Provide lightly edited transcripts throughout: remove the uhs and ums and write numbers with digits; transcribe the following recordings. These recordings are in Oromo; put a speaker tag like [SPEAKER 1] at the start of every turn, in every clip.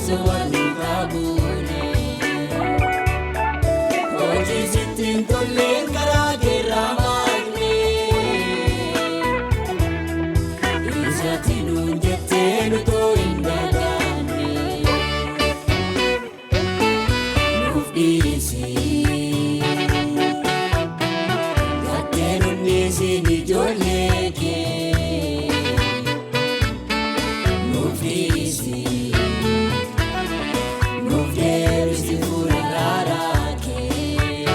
[SPEAKER 1] keessa wal duukaa buune. Hojii sitti hin tolleen karaa keerraa maqne. Isatti nuun jettee nutoo hin dagaanne. Nuuf dhiisi. Gattee nun dhiisin ijoollee kee. Nuuf dhiisi. Nuuf deebisi fuula araaraa kee.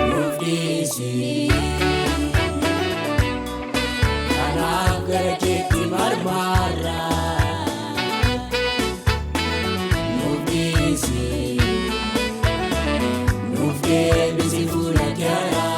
[SPEAKER 1] Nuuf dhiisi. Kanaaf gara keetti marmaarra. Nuuf dhiisi. Nuuf deebisi fuula kee araaraa.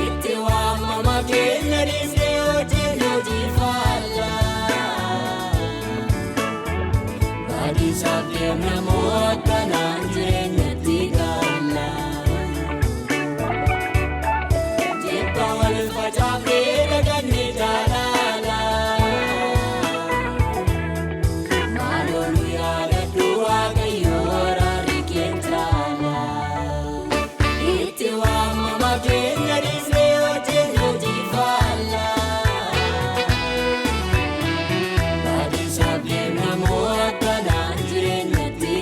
[SPEAKER 1] Itti waamama keenya dhiisnee hojii hojii faallaa. Badiisaaf deemna moo akkanaan jireenyatti gaalla. Jibba wal facaafnee dagannee jaalala. Maaloo nu yaadadhu Waaqayyo araarri kee caala. Itti waamama keenya dhiisnee hojii hojii faallaa. Badiisaaf deemna moo akkanaan jireenyatti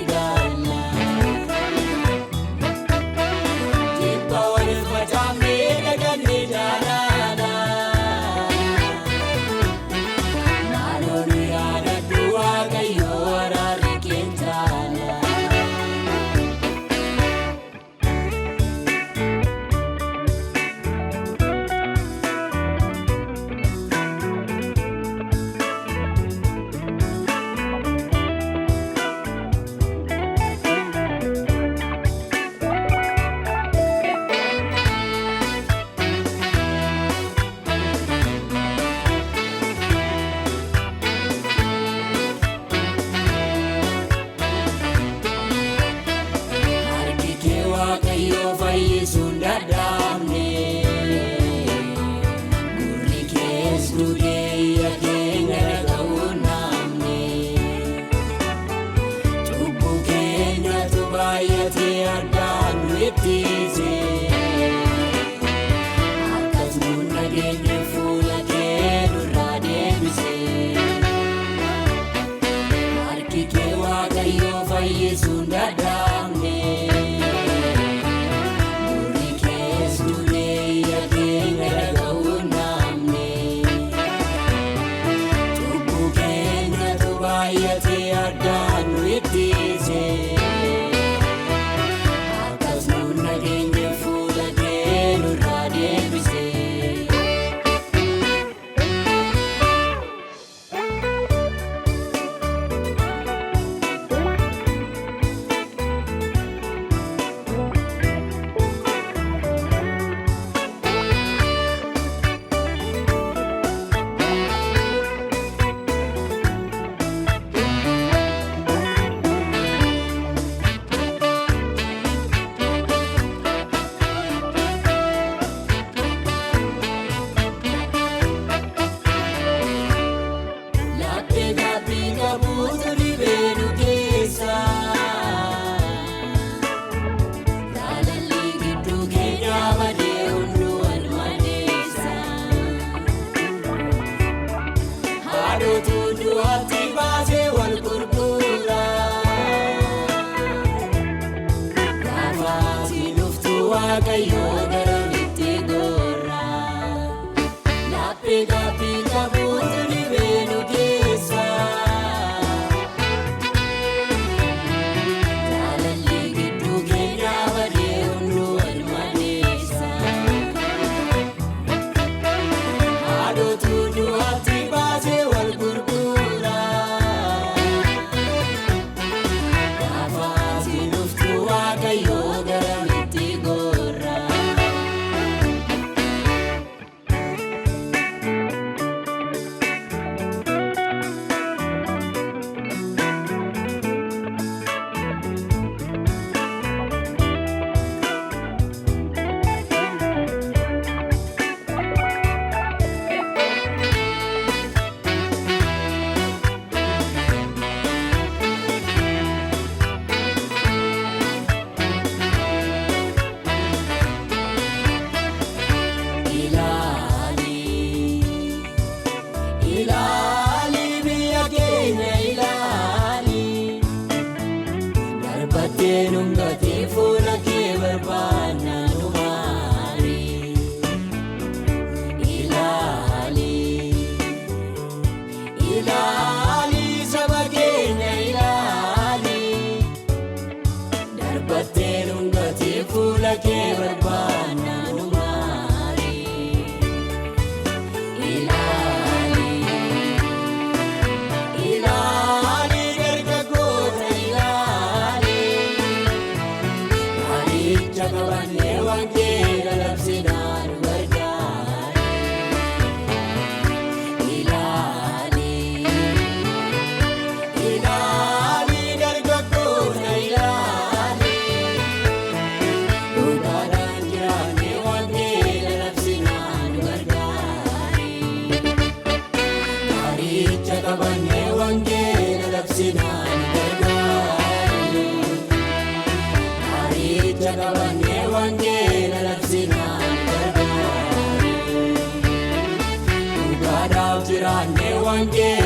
[SPEAKER 1] Waan kee.